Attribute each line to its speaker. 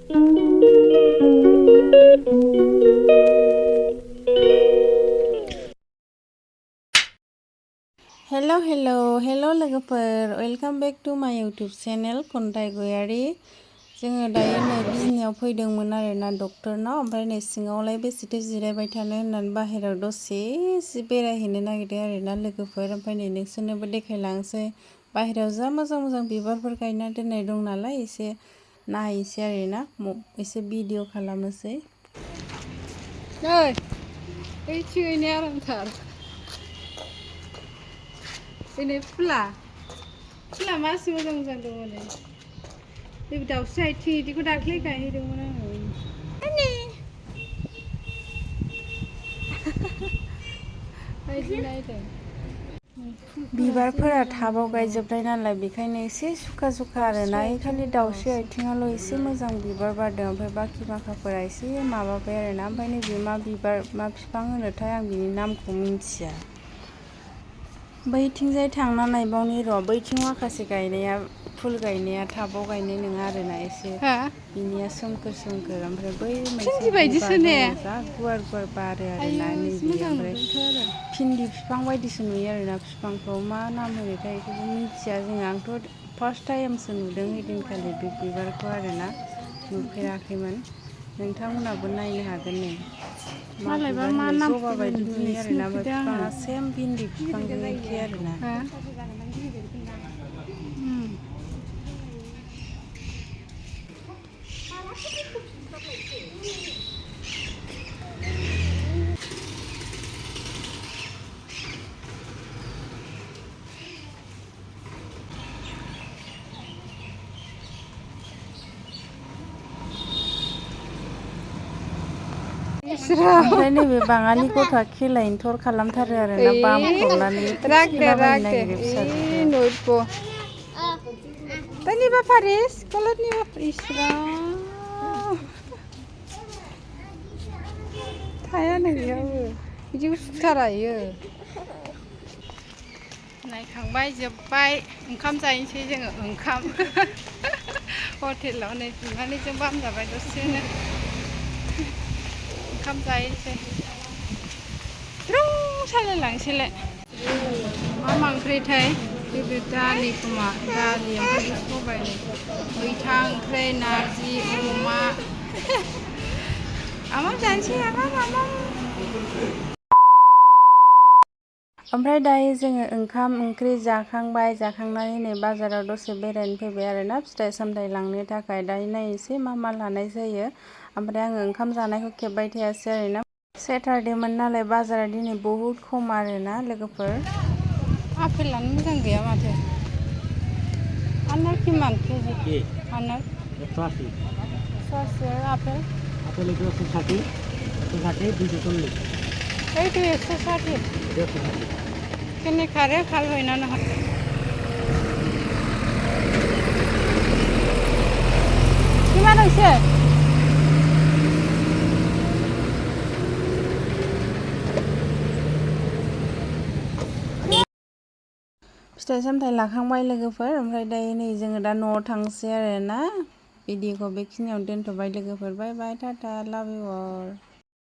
Speaker 1: हेल' लोगोफोर welcome back to माय YouTube channel खन्थाइ गयारि। जोङो दायो नै बिजनियाव फैदोंमोन आरोना डक्टरनाव, ओमफ्राय नै सिङावलाय बेसेथो जिरायबाय थानो होननानै बाहेरायाव दसे बेरायहैनो नागिरदों आरोना लोगोफोर। ओमफ्राय नै नोंसोरनोबो देखायलांसै। बाहेरायाव जा मोजां मोजां बिबारफोर गायना दोननाय दं नालाय एसे नायहैसै आरोना, एसे भिडिअ खालामनोसै।
Speaker 2: नै बैथिंजायनिया आरामथार। दिनै फुला मासे मोजां मोजां दङ नै। बे दाउस्रि आथिं बिदिखौ दाख्लै गायहैदोंमोन आङो। बायदि नायदों।
Speaker 1: बिबारफोरा टाबाव गायजोबनाय नालाय बेखायनो एसे सुखा आरोना। खालि दाउस्रि आथिङाल' एसे मोजां बिबार बारदों, ओमफ्राय बाखि माखाफोरा एसे माबाबाय आरोना। ओमफ्राय नैबे मा बिबार मा बिफां होनोथाय आं बिनि नामखौ मिन्थिया। बैथिंजाय थांना नायबावनि र'। बैथिं माखासे गायनाया फुल गायनाया टाबाव गायनाय नङा आरोना, एसे बिनिया सोमखोर ओमफ्राय बै मोनसे बिबार दङ जा गुवार बारो आरोना नैबे। ओमफ्राय भिन्दि बिफां बायदिसो नुयो आरोना बिफांखौ, मा नाम होनोथाय बेखौबो मिथिया जोङो। आंथ' फार्स्ट टाइमसो नुदों ओइदिनखालि बे बिबारखौ आरोना, नुफेराखैमोन। नोंथांमोनहाबो नायनो हागोन नै मा बिबार होनो। जबा बायदि नुयो आरोना, ओमफ्राय बिफाङा सेम भिन्दि बिफांजों एखे आरोना। ओमफ्राय नैबे बाङालि गथ'आ खेलायनो थर खालामथारो आरोना, बामख्रबनानै थुखैलाबायनो नागिरो फिसाजोखौ।
Speaker 2: Tani Paris, kalau ni Isra. Thaya nagyawo. Biदि सुथारायो। नायखांबाय जोब्बाय, ओंखाम जाहैनोसै जोङो ओंखाम। हटेलाव नै बिमानैजों बाम जाबाय दसेनो। ओंखाम जाहैनोसै। रुं सालायलांसैलाय। मा ओंख्रिथाय? बे दालि खोमा, दालि ओमफ्राय सबाय मैथा ओंख्रि, नारजि अमा। आमाम जानोसै आमाम।
Speaker 1: ओमफ्राय दायो जोङो ओंखाम ओंख्रि जाखांबाय, जाखांनानै नै बाजाराव दसे बेरायनो फैबाय आरोना, फिथाइ सामथाइ लांनो थाखाय। दायो नायनोसै मा लानाय जायो। ओमफ्राय आङो ओंखाम जानायखौ खेबबाय थायासै आरोना, सेटारडेमोन नालाय बाजारा दिनै बहुद खम आरोना लोगोफोर।
Speaker 2: आपेलानो मोजां गैया माथो। आनार किमान केजि? आनार
Speaker 3: 180
Speaker 2: आपेल?
Speaker 3: Apple itu 160, 240.
Speaker 2: এইটো 160।
Speaker 3: 160.
Speaker 2: কেনেকাৰে ভাল হয় না নহয়? কিমান হৈছে?
Speaker 1: फिथाइ सामथाइ लाखांबाय लोगोफोर। ओमफ्राय दायो नै जोङो दा न'आव थांसै आरोना। भिडिअखौ बेखिनियावनो दोनथ'बाय लोगोफोर। बाय बाय, टाटा, लाभ इउ अल।